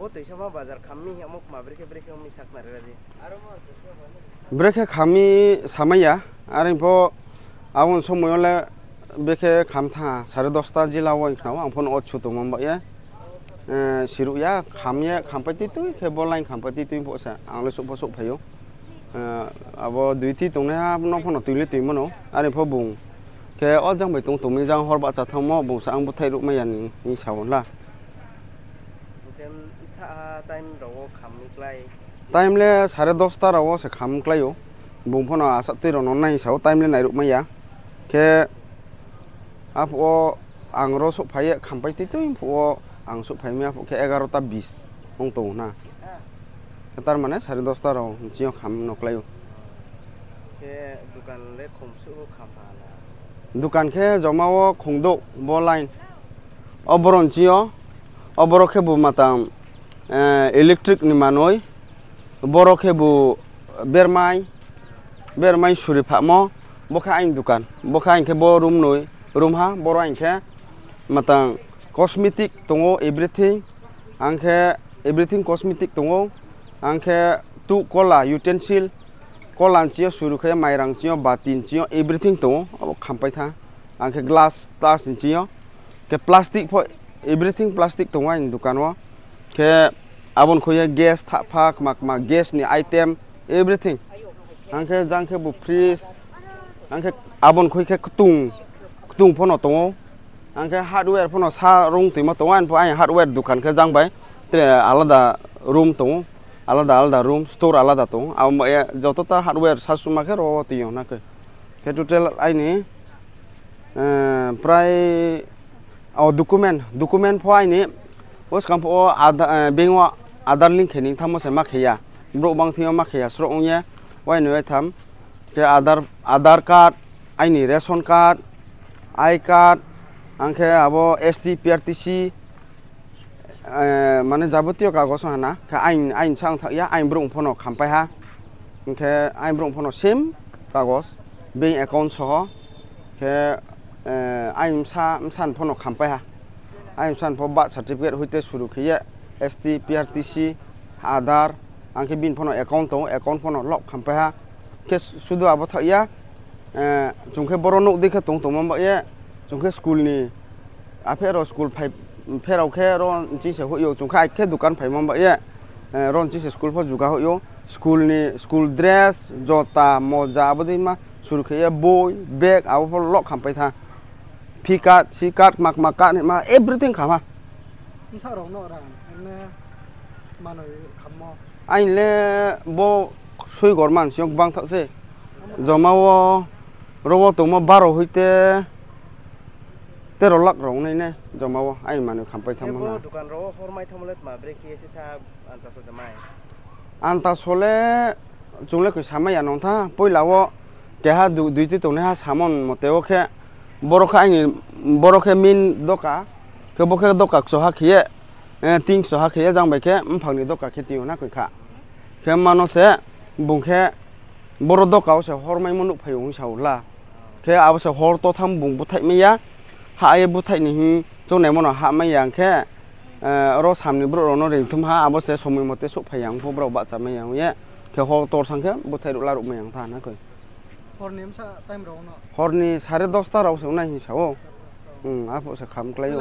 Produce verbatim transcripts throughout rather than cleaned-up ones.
Bo toisama bazar kham mi hingmo kma brekhe brekhe ong mi sakhnari ra di. Brekhe kham mi samai ya, are pho abo ni somoi yo le brekhe kham tha, sare dosta jila wo hing khna ou, ang pho no o chu tongmo ba ye, siruh ya, kham ye, khampai tui tui khe bo line khampai tui tui pho se ang le souh pho souhphai ou. Abo duty tongnaiha no pho no tui le tuimo no, are pho bung khe o jang bai tong tong mi jang hor bahcha thanngmo bung sa ang búthaih ruhmai ya ni hing sa ou hla. Time le sare dosta rao wo se kham klái ou. Bung pho no asa tui rao no nai sa ou, time le nairuhmai ya. Khe aphuh wo ang ro souhphai ye khampai tui tui phuh wo ang souhphai mi aphuh khe egarota bis ong tong ou na. Khe tar mane sare dosta rao nching yo kham no klái ou. Dukan khe joma wo khongdouh bo line. O boro nching yo, o boro khebu matang, electric ni manoi, boro khebu bermai, bermai suri phahmo, bo khe aini dukan, bo khe aini khe bo room noi, room ha, boro aini khe matang cosmetic tong ou, everything, ang khe everything cosmetic tong ou, ang khe tuh kola utensil, kola nching yo suru khe mairang nching yo, bati nching yo, everything tong ou, abo khampai tha. Ang khe glass, glass nching yo, khe plastic pho, everything plastic tong ou aini dukan wo. Khe abo ni khui ye gas thahpha, kma kma gas ni item, everything. Ang khe jang khebu fridge, ang khe abo ni khui khe ktung, ktung pho no tong ou. Ang khe hardware pho no sa rung tuimo tong ou, ang pho aini hardware dukan khe jang bai tre alada room tong ou, alada alada room, store alada tong ou. Abo ye joto ta hardware sasuma khe ro wo tui yo na khe. Khe total aini prai, o document, document pho aini, o skang pho o bank wo Aadhaar link khe ni thanngmo se ma khe ya. Brouh bang thing yo ma khe ya, srouh ong ye, wainoi waitham. Khe Aadhaar card, aini ration card, I card, ang khe abo S T, P R T C, mane jabotiyo kagos ong ha na, khe aini, aini sa ong thaoh ya, aini brouh pho no khampai ha. Hing khe aini brouh pho no same kagos, bank account soho, khe aini bsa, bsa ni pho no khampai ha. Aini bsa ni pho birth certificate hoite suru khe ye, S T, P R T C, Aadhaar, ang khe bini pho no account tong ou, account pho no lock khampai ha. Khe sudu abo thaoh ya, chung khe boro nouh dei khe tong tongmo ba ye, chung khe school ni, apherao school phai, pherao khe ro nching se hoih ou, chung khe ai khe dukan phaimo ba ye, ro nching se school pho juga hoih ou, school ni, school dress, jota, moja, abo dei ma suru khe ye boi, bag, abo pho lock khampai tha. Fee card, C card, kma kma card ni ma everything kham ha. Bsa rao no rang, ene manoi khammo. Aini le bo soi gorman siyong bang thaoh se. Joma wo, ro wo tongmo baro hoite tero lakh rao nai ne joma wo aini manoi khampai thanngmo na. Dukan rao wo hormai thanngmo le tma brekhe se sa anta so de mai? Anta so le chung le koi samai ya nong tha, poila wo keha du-, duty tongnaiha samon mote wo khe, boro khe aini, boro khe main doka, khe bo khe doka kchoha khe ye, ting kchoha khe ye jang bai khe mphang ni doka khe tui yo na koi kha. Khe mano se bung khe boro doka wo se hormaimo nuhphai ou hing sa ou la. Khe abo se hor to tham bung búthaihmai ya, ha ye búthaih ni hing chouhnaimo no hahmai ya hing khe, ro sam ni brouh rao no reingthum ha, abo se somoi mote souhphai ya ong pho brao bahchamai ya ong ye, khe hor tor sang khe búthaih ruh la ruhmai ya ong tha na koi. Hor ni sare dosta rao se ong nai hing sa ou. Aphuh se kham klái ou.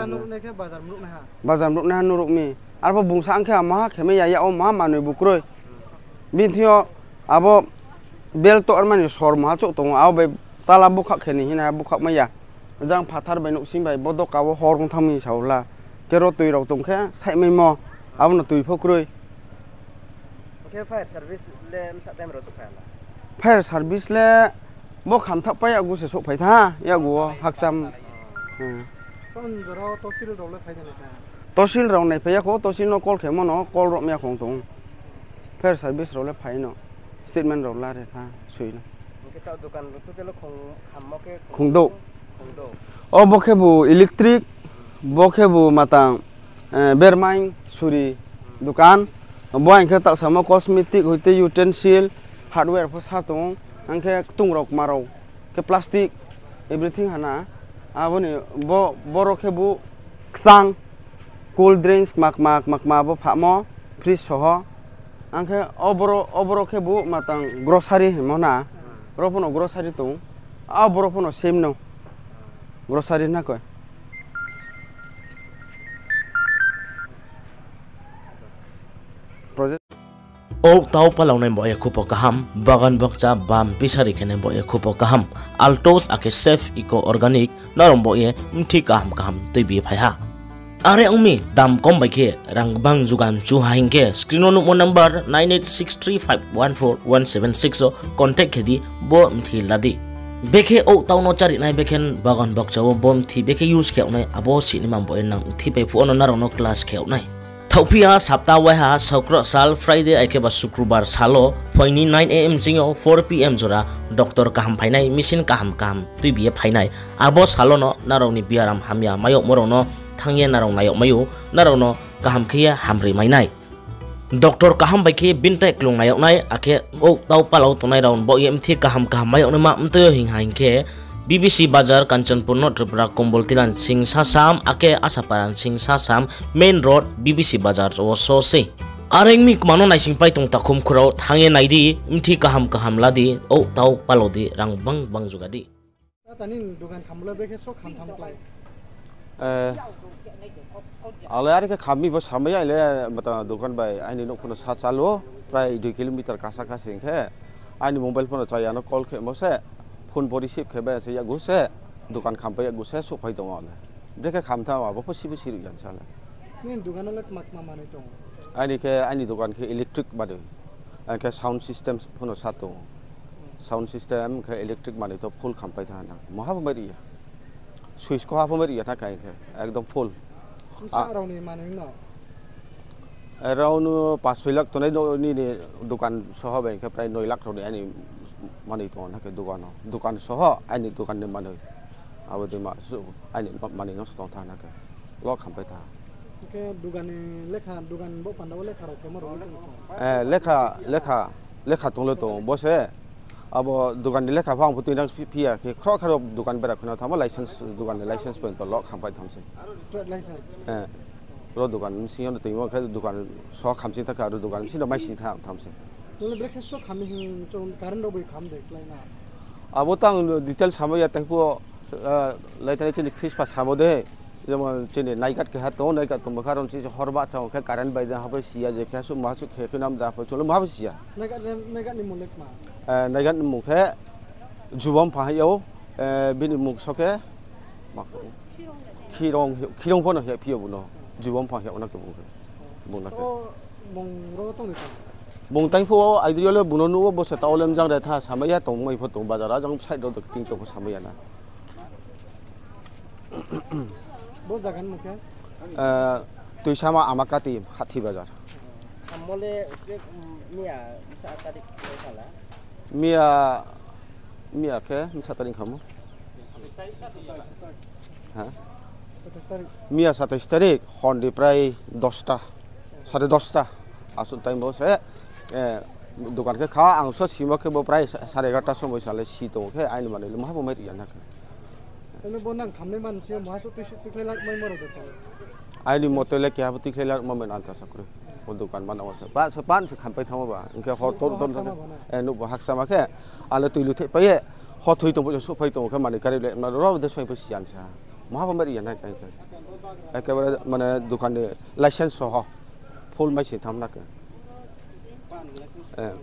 Bazar mruhnaiha nuhruh mi. Arpho bung sa ang khe maha khe mai ya, yak wo maha manoi bu kroi. Bini thing yo abo bell to armani sor maha chouh tong ou, abo bai tala búkhaoh khe ni hinaiha búkhaohmai ya. Jang phathar bai nouhsing bai bo doka wo hor ong thanng mi sa ou la. Khe ro tui rao tong khe saihmaimo, abo no tui pho kroi. Fire service le bo khamthaoh pai yakgu se souhphai tha, yakgu wo hakcham. Tosil rao naiphai ya kho, tosil no call khemo no call rohmai ya kho ong tong ou. Fire service rao le phai no statement rao la ri tha, soi no. Khongdouh. O bo khebu electric, bo khebu matang, bermaing suri dukan. Bo hing khe taoh samo cosmetic hoite utensil, hardware pho sa tong ou. Ang khe ktung rao kma rao khe plastic, everything ha na. Abo ni bo, boro khebu kchang, cold drinks kma kma kma kma bo phahmo. Fridge soho. Ang khe o boro, o boro khe bo matang grocery hingmo na. Ro pho no grocery tong. A boro pho no same no. Grocery na koi. Project. Ou tau palaunai bo ye khupo kaham, bagan bokcha bam pisari khe nai bo ye khupo kaham. Altos akhe Safe Eco Organic, narong bo ye mthi kaham kaham tuibi phai ha. Are ong mi, dam kom bai khe rang gbang jugan chu ha hing khe, screen o nuhmo number nine eight six three five one four one seven six o contact khe di, bo mthi la di. Bekhe ou tau no chari nai bekhe bagan bokcha o bo mthi bekhe use khe yag nai, abo sini mang bo ye nang mthi pai phuh o no narong no class khe yag nai. Thaohphi ya sapta waiha saukra sal Friday aikhe ba Sukrubar sal o phoini nine A M sing yo four P M jora doctor kaham phainai, machine kaham kaham tuibi ye phainai. Abo sal o no narao ni biaram hamya mai yagmo rao no thanng ye narao nai yag mai ou, narao no kaham khe ye hamri mai nai. Doctor kaham bai khe bini tai klung nai yag nai, akhe ou tau palau tongnai rao bo ye mthi kaham kaham mai yag naima mtoi yo hing ha hing khe, B B C Bazar, Kanchanpur, North Tripura, Kombol Tilan sing sasam, akhe Asaparan sing sasam, main road, B B C Bazar wo so sei. Are ong mi kma no naisingpai tong takhum khurao, thanng ye nai di, mthi kaham kaham la di, ou tau palau di, rang bang bang juga di. Tani dukan kham le bekhe so kham tham klai. Eh, ang le are khe kham mi bo samai ya, ang le mata dukan bai aini nouh pho no sa chal o, prai dui kilometer kasa kasi hing khe, aini mobile pho no chaya no call khemo se, phone bo receive khe bai se yakgu se, dukan kham pai yakgu se, souhphai tong o le. Brekhe kham tham abo pho sibu siruh yan sa le. Nini dukan o le kma kma manoi tong? Aini khe, aini dukan khe electric manoi, ang khe sound system pho no sa tong o. Sound system khe electric manoi to full kham pai tha na. Muha pho mai ri ya. Switch koha pho mai ri ya tha khe ekdom full. Bsa rao ni manoi no? Rao no panch soi lakh tongnai no nini dukan soho bai khe prai noi lakh rao ni aini manoi tong o na khe dukan o. Dukan soho aini dukan ni manoi. Abo dei ma su aini manoi no se tong tha na khe. Lo kham pai tha. Khe dukan ni lekha, dukan bo panda wo lekha rao khemo rao tong? Eh, lekha, lekha, lekha tong le tong bo se. Abo dukan ni lekha pho ang pho tuinang phi-, phiya khe khro khro dukan bera kheno thamo license, dukan ni license point to lo kham pai tham se. Trade license? Eh, ro dukan bsing yo no tuimo khe dukan so kham sing tha khe aro dukan bsing no mai sing tha tham se. Tole brekhe so kham hing chung current rao bai kham de klai na? Abo tang detail samo ya tang phuh, eh, lai tani chini Christmas samo de. Jemon chini naigat keha tong, naigat tong bkha rong chini hor bahcha khe current bai de haphai siya je khe suh maha suh khe khe nam da haphai cholo maha siya. Naigat ni mung le kma? Eh, naigat ni mung khe Jubom pha hai ou, eh, bini mung so khe ma khe khirong, khirong pho no hephi yo buno. Jubom pha hepna khe bung khe. Bung na khe. O, bung ro tong ni tong? Bung tang phuh o, aidri yo le bung no nuh o, bo se tao le mjang re tha, samai ya tong mai pho tong, bazar a jang side ro do ting tong pho samai ya na. Bo zaga ni mung khe? Eh, Tuisama Amakati, Hathi Bazar. Khammo le je, mm, miya bsa tarik le khala? Miya, miya khe bsa tarik khammo? Ha? Satais tarik. Miya satais tarik, hor ni prai dosta, sare dosta. Asuh time bo se, eh, dukan khe kha, ang so simo khe bo prai sa-, sare egarta somoi sa le si tong khe, aini manoi le maha bo mai ri ya na khe. Tale bo nang khamnai mansi yo maha so tuisuk tuikhlai lak mai moro de tong? Aini mote le keha bo tuikhlai lak ma mai anta sa kroi. Bo dukan mana wo se. Ba, so pan se khampai thangmo ba. Hing khe hor tor tor, eh, nuh bo haksama khe. Ale tui luthai pai ye. Hor thoi tong bo souhphai tong khe manoi kari le, na ro de soi bo siyan sa. Maha bo mai ri ya na khe. Ekebare mane dukan ni license soho. Full mai se tham na khe. Eh.